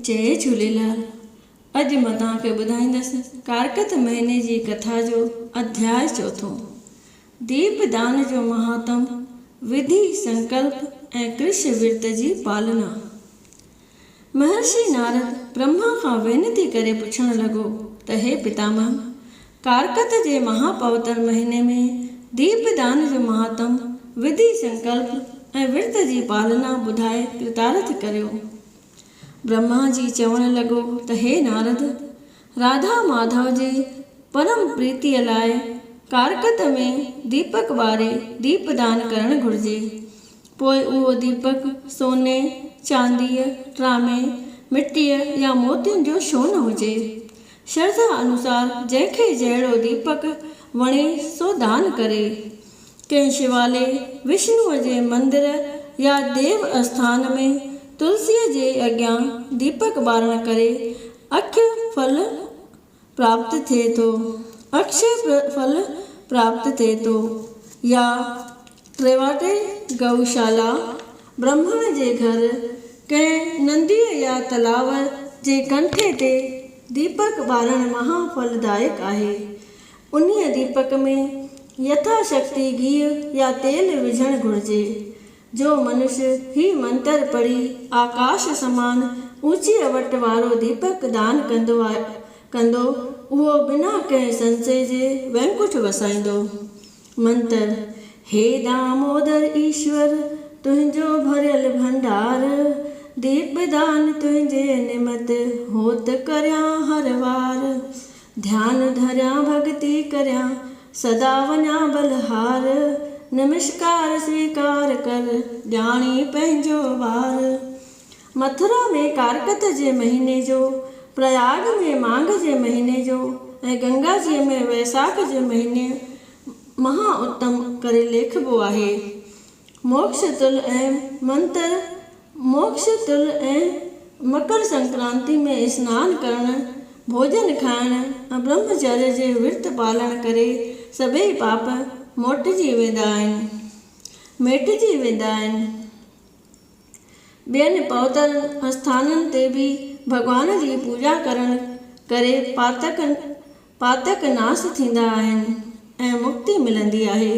جئي جهوليلال اڄ مان توهان کي ٻڌائيندس ڪارڪت مهيني جي ڪٿا جو اڌياء چوٿون ديپ دان جو مهاتم وڌي سنڪلپ ۽ ڪرش ورت جي پالنا. مهرشي نارد برهما کان وينتي ڪري پڇڻ لڳو ته هي پتامهه! ڪارڪت جي مها پوتر مهيني ۾ ديپ دان جو مهاتم وڌي سنڪلپ ۽ ورت جي پالنا ٻڌائي ڪرتارٿ ڪريو. برهما جي چوڻ لڳو ته هي نارد! راڌا ماڌو جي پرم پريتيء لاء ڪارڪت ۾ ديپڪ ٻاري ديپ دان ڪرڻ گهرجي. پوء اهو ديپڪ سوني، چانديء، ٽرامي، مٽيء يا موتين جو ڇو نه هجي. شرڌا انوسار جنهن کي جهڙو ديپڪ وڻي سو دان ڪري. ڪنهن شوالي، وشنوء جي مندر يا ديو اسٿان ۾ تلسيء جي اڳيان ديپڪ ٻارڻ ڪري اکيه ڦل پراپت ٿئي ٿو، اڪشي ڦل پراپت ٿئي ٿو، يا ٽيواٽي گئوشالا، برهمڻ جي گهر، ڪنهن نديء يا تلاء جي ڪنٺي تي ديپڪ ٻارڻ مها ڦلدائڪ آهي. انهيء ديپڪ ۾ يٿا شڪتي گيهه يا تيل وجهڻ گهرجي. جو منش هي منتر پڙهي آڪاش سمان اوچيء وٽ وارو ديپڪ دان ڪندو ڪندو، اهو بنا ڪنهن سنسي جي وينڪٺ وسائيندو. منتر، هي دامودر ايشور، تنهنجو ڀريل ڀنڊار، ديپ دان تنهنجي نمت، هوت ڪريان هر وار. ڌيان ڌريان ڀڳتي ڪريان، سدا وڃان بلهار، نمشڪار سويڪار ڪر، ڄاڻي پنهنجو بار. مٿرا ۾ ڪارڪت جي مهيني جو، پرياگ ۾ مانگهه جي مهيني جو ۽ گنگا جيء ۾ ويساک جي مهيني مها اتم ڪري ليکبو آهي. موڪش تل ۽ منتر، موڪش تل ۽ مڪر سنڪرانتي ۾ اسنان ڪرڻ، ڀوڄن کائڻ ۽ برهمچريه جي ورت پالڻ ڪري سڀيئي پاپ موٽجي ويندا آهن، ميٽجي ويندا آهن. ٻين پوتر اسٿانن تي به ڀڳوان جي پوڄا ڪرڻ ڪري پاتڪ پاتڪ ناس ٿيندا آهن ۽ مڪتي ملندي آهي.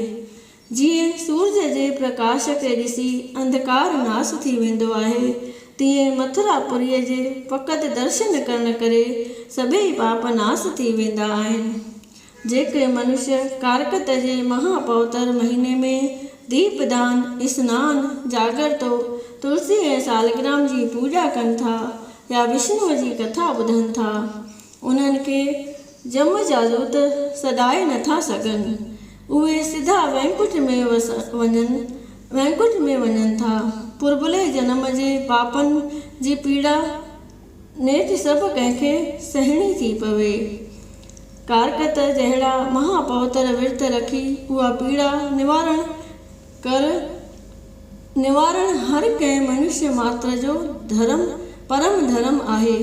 جيئن سورج جي پرڪاش کي ڏسي انڌڪار ناس ٿي ويندو آهي، تيئن مٿراپوريء جي فقط درشن ڪرڻ ڪري سڀيئي پاپ ناس ٿي ويندا آهن. جيڪي منش ڪارڪت جي مها پوتر مهيني ۾ ديپ دان، اسنان، جاگرتو، تلسي ۽ سالگرام جي پوڄا ڪن ٿا يا وشنوء جي ڪٿا ٻڌن ٿا، انهن کي جم جا دوت سڏائي نٿا سگهن. اهي سڌا وينڪٺ ۾ وڃن وينڪٺ ۾ وڃن ٿا. پربلي جنم جي پاپن جي پيڙا نيٺ سڀ ڪنهن کي سهڻي ٿي پوي. ڪارڪت جهڙا مها پوتر ورت رکي اها پيڙا نوارڻ ڪر نوارڻ هر ڪنهن منشيه ماتر جو ڌرم پرم ڌرم آهي.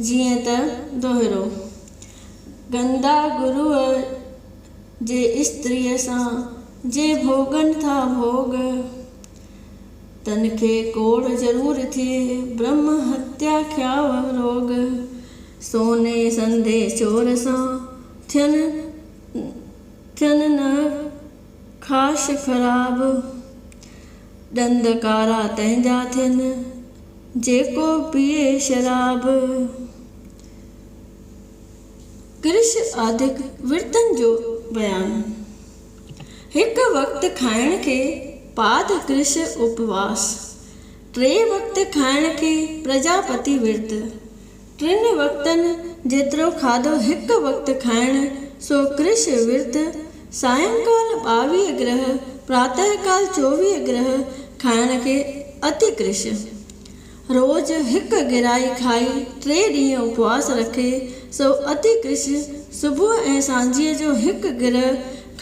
جيئن ته دوهرو. گندا گروء جي استريء سان جي ڀوڳن ٿا ڀوڳ، تن کي ڪوڙ ضرور ٿئي، برهم هتيا کياو روڳ. سوني سندي چور سان ٿين ٿين نه خاش خراب، ڏند ڪارا تنهن جا ٿين، جيڪو پيئي شراب. ڪرش آدڪ ورتن جو بيان. هڪ وقت کائڻ کي پاد ڪرش اپواس، ٽي وقت کائڻ کي پرجاپتي ورت، ٽن وقتن جيترو کاڌو هڪ وقت کائڻ سو ڪرش ورت، سائنڪال 22 گرهه، پراتهه ڪال 24 گرهه کائڻ کي اتي ڪرش. روز هڪ گرائي کائي ٽي ڏينهن اپواس رکي سو اتي ڪرش، صبح ۽ سانجهيء جو هڪ گرهه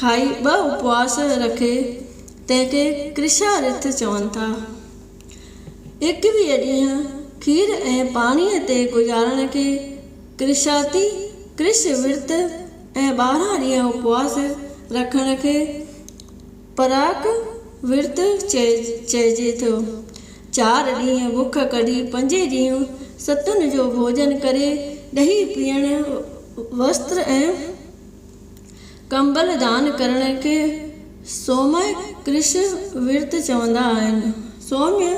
کائي ٻه اپواس رکي تنهن کي ڪرشارٿ چون ٿا. 21 ڏينهن کير ۽ پاڻيء تي گذارڻ کي ڪرشاتي، ڪرش ورت، ۽ 12 ڏينهن اپواس رکڻ کي پراڪ ورت چئجي ٿو. چار ڏينهن بک ڪڍي پنجين ڏينهن ستن جو ڀوڄن ڪري، ڏهي پيئڻ، وستر ۽ ڪمبل دان ڪرڻ کي سوميه ڪرش ورت چوندا آهن. سوميه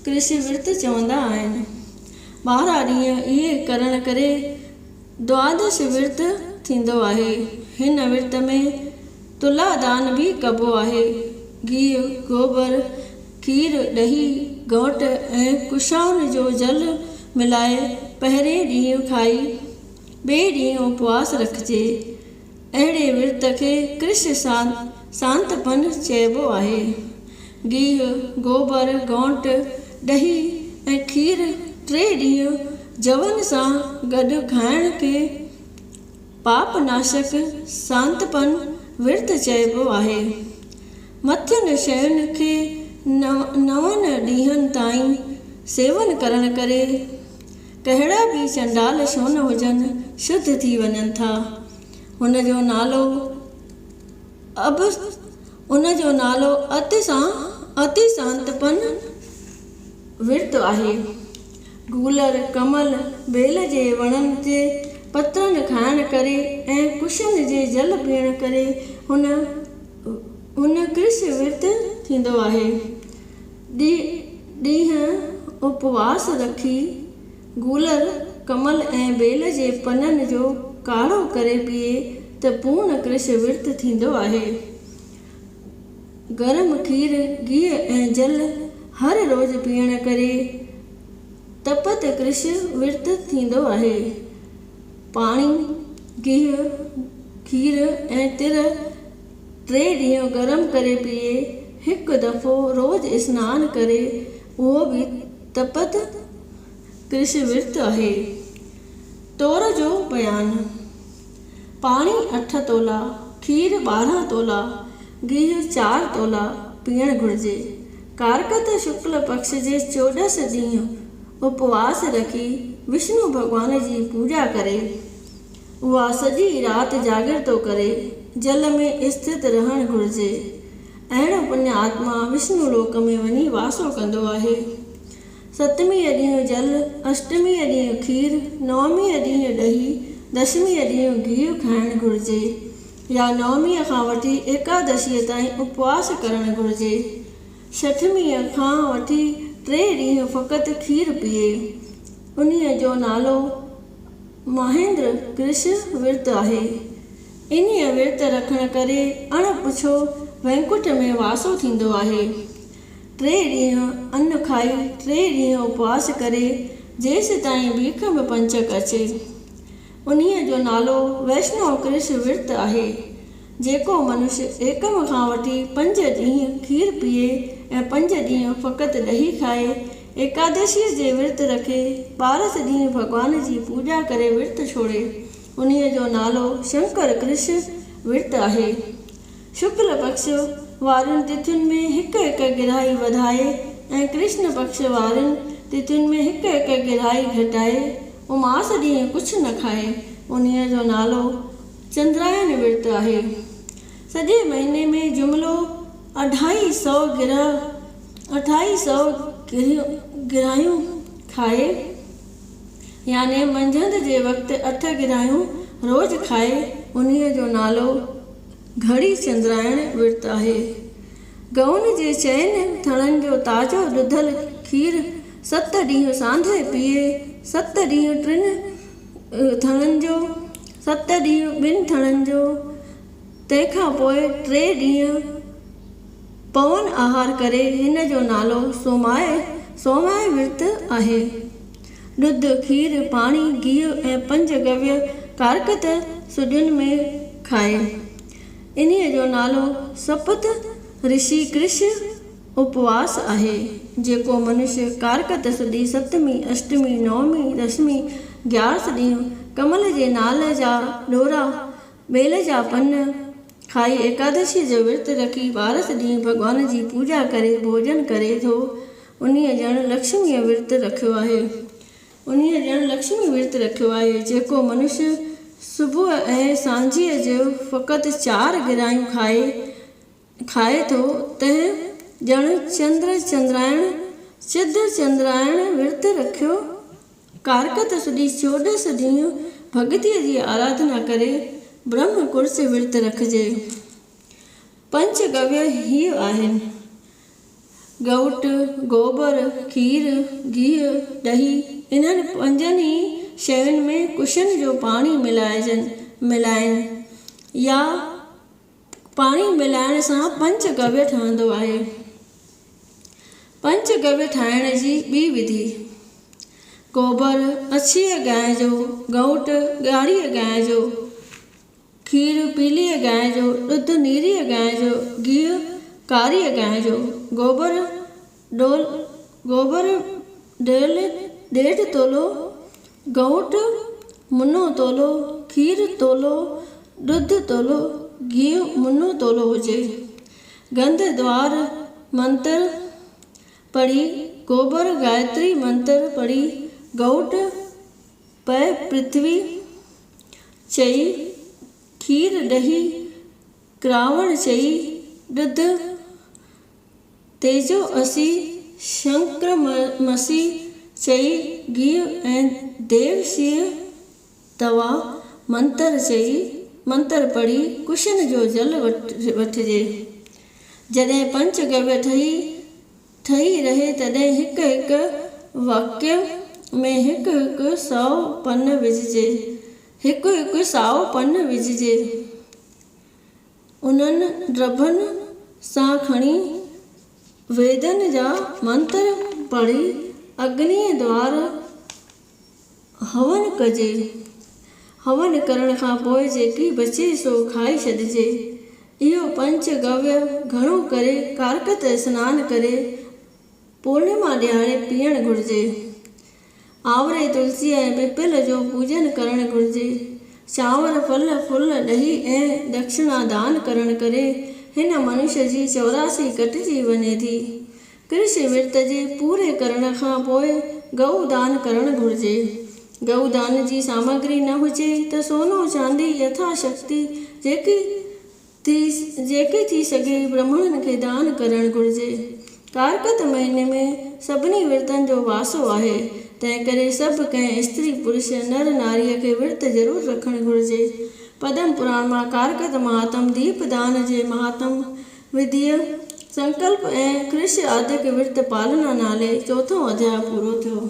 ڪرش ورت چوندا آهن. 12 ڏينهن اهي ڪرڻ ڪري دوادش ورت ٿيندو آهي. هن ورت ۾ تلا دان به ڪبو آهي. گيهه، گوبر، کير، ڏهي، گهوٽ ۽ ڪشائن جو جل ملائي پهرئين ڏينهن کائي ٻئي ڏينهن اپواس رکجي. اهڙي ورت کي ڪرش سانتپن چئبو آهي. گيهه، گوبر، گهونٽ، ڏهي ۽ کير ٽي ڏينهن جون سان گڏ کائڻ کي پاپ ناشڪ سانتپن ورت چئبو آهي. مٿين شين کي نون ڏينهن تائين سيون ڪرڻ ڪري ڪهڙا به چنڊال ڇو نه هجن، شڌ ٿي وڃن ٿا. هن جو نالو اب ان جو نالو اتي سانتپن ورت آهي. گولر، ڪمل، بيل جي وڻن جي پترن کائڻ ڪري ۽ ڪشن جي جل پيئڻ ڪري هن هن ڪرش ورت ٿيندو آهي. ڏينهن اپواس رکي گولر، ڪمل ۽ بيل جي پنن جو ڪاڙهو ڪري پيئي ته پورڻ ڪرش ورت ٿيندو آهي. گرم کير، گيهه ۽ جل هر روز پيئڻ ڪري تپت ڪرش ورت ٿيندو آهي. پاڻي، گيهه، کير ۽ تر ٽي ڏينهن گرم ڪري پيئي، هڪ دفعو روز اسنان ڪري، اهو به تپت ڪرش ورت آهي. تور جو بيان، پاڻي اٺ تولا، کير 12 تولا، گيهه چار تولا پيئڻ گهرجي. ڪارڪت شڪل پڪش جي چوڏس ڏينهن اپواس رکي وشنو ڀڳوان جي پوڄا ڪري. اها سڄي رات جاڳرتو ڪري، جل ۾ اسٿت رهڻ گهرجي. اهڙو پڃ آتما وشنو لوڪ ۾ وڃي واسو ڪندو آهي. ستميء ڏينهن جل، اشٽميء ڏينهن کير، نوميء ڏينهن ڏهي، دشميء ڏينهن گيهه کائڻ گهرجي يا نوميء کان وٺي ايڪادشيء تائين اپواس ڪرڻ گهرجي. ڇٺميء کان وٺي ٽي ڏينهن فقط کير پيئي. انهيء جو نالو مهيندر ڪرش ورت آهي. انهيء ورت رکڻ ڪري اڻ پڇو وينڪٽ ۾ واسو ٿيندو آهي. ٽي ڏينهن ان کائي ٽي ڏينهن اپواس ڪري جيستائين ڀيکم پنچڪ اچي. انهيء جو نالو ويشنو ڪرش ورت آهي. جيڪو منش ايڪم کان وٺي پنج ڏينهن کير پيئي ۽ پنج ڏينهن فقط ڏهي کائي، ايڪادشيء جي ورت رکي، ٻارس ڏينهن ڀڳوان جي پوڄا ڪري ورت ڇوڙي، انهيء جو نالو شنڪر ڪرش ورت آهي. شڪل پڪش وارين تٿين ۾ هڪ هڪ گرهائي وڌائي ۽ ڪرشن پڪش وارين تٿين ۾ هڪ هڪ گرهائي گهٽائي، اماس ڏينهن ڪجهه نه کائي، انهيء جو نالو چندرائن ورت آهي. سڄي مهيني ۾ جملو اڍائي سئو گرهه، اڍائي سئو گرهايون، کائي، يعني منجهند جي وقت اٺ گرهايون روز کائي، انهيء جو نالو گهڙي چندرائڻ ورت آهي. ڳئون جي چئن ٿڻن جو تازو ڏڌل کير ست ڏينهن سانڌهه پيئي، ست ڏينهن ٽن ٿڻن جو، ست ڏينهن ٻن ٿڻن جو، تنهن کان پوء ٽي ڏينهن پون آهار ڪري، هن جو نالو سومائي، سومائي ورت آهي. ڏڌ، کير، پاڻي، گيهه ۽ پنج گويه ڪارڪت سڄن ۾ کائي. انهيء جو نالو سپت رشي ڪرش اپواس آهي. جيڪو منش ڪارڪت سڏي ستمي، اشٽمي، نومي، دشمي، گيارس ڏينهن ڪمل جي نال جا ڏورا، ٻيل جا پن کائي ايڪادشيء جو ورت رکي ٻارس ڏينهن ڀڳوان جي پوڄا ڪري ڀوڄن ڪري ٿو، انهيء ڄڻ لڪشميء ورت رکيو آهي. انهيء ڄڻ لڪشمي ورت رکيو آهي، جيڪو منش صبح ۽ سانجهيء جو فقط چار گراهيون کائي کائي ٿو، تنهن ڄڻ چندر چندرائڻ، چد چندرائڻ ورت رکيو. ڪارڪت سڄي چوڏس ڏينهن ڀڳتيء جي آراڌنا ڪري برهم ڪرس ورت رکجي. پنچ گويه هيء آهن، گئوٽ، گوبر، کير، گيهه، ڏهي، انهن پنجن ئي شين ۾ ڪشن جو پاڻي ملائجن، ملائين يا پاڻي ملائڻ سان پنچ گويه ٺهندو آهي. پنچ گويه ٺاهڻ جي ٻي وڌي، گوبر، اڇيء گانء جو، گئوٽ، ڳاڙهيء گانء جو، کير پيليء گانء جو، ڏڌ نيريء گانء جو، گيهه ڪاريء گانء جو، گوبر ڏول گوبر ڊيل ڏيڍ تولو، گئونٽ منو تولو، کير تولو، ڏڌ تولو، گيهه منو تولو هجي. گنڌ دوار منتر پڙهي، گوبر گايتري منتر پڙهي، گئونٽ پئه پرٿوي چئي، کير ڏهي ڪراوڻ چئي، ڏڌ تيجو اسي شنڪرمسي چئي، گيهه ۽ ديو شينهن توا منتر چئي، منتر پڙهي ڪشن جو جل وٺجي. جڏهن پنچ گويه ٺهي ٺهي رهي تڏهن هڪ هڪ واڪيه ۾ هڪ هڪ سئو پن وجهجي. هڪ هڪ سائو پن وجهجي. انهن ڊڀن سان کڻي ويدن جا منتر پڙهي اگنيء دوار هون ڪجي. هون ڪرڻ کان پوء جيڪي بچي سو کائي ڇڏجي. اهو پنچ گويه گهڻو ڪري ڪارڪت سنان ڪري پورڻما ڏهاڙي پيئڻ گهرجي. آوري، تلسيء ۽ پپل جو پوڄن ڪرڻ گهرجي. چانور، ڦل، ڦل، ڏهي ۽ دڪشڻا دان ڪرڻ ڪري هن منش جي 84 ڪٽجي وڃي ٿي. ڪرش ورت جي پوري ڪرڻ کان پوء گئو دان ڪرڻ گهرجي. گئو دان جي سامگري نه هجي ته سونو چاندي يٿا شڪتي جيڪي ٿي جيڪي ٿي سگهي برهمڻن کي دان ڪرڻ گهرجي. ڪارڪت مهيني ۾ سڀني ورتن جو واسو آهي، تنهنڪري سڀ ڪنهن استري پرش، نر ناريء کي ورت ضرور رکڻ گهرجي. پدم پراڻ مان ڪارڪت مهاتم ديپ دان جي مهاتم وڌيء، سنڪلپ ۽ ڪرش آدڪ ورت پالنا نالي چوٿون اڌياء پورو ٿيو.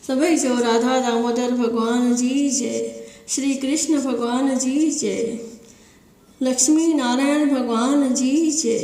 سڀئي چئو راڌا دامودر ڀڳوان جي جئي، شري ڪرشن ڀڳوان جي جئي، لڪشمي نارائڻ ڀڳوان جي جئي.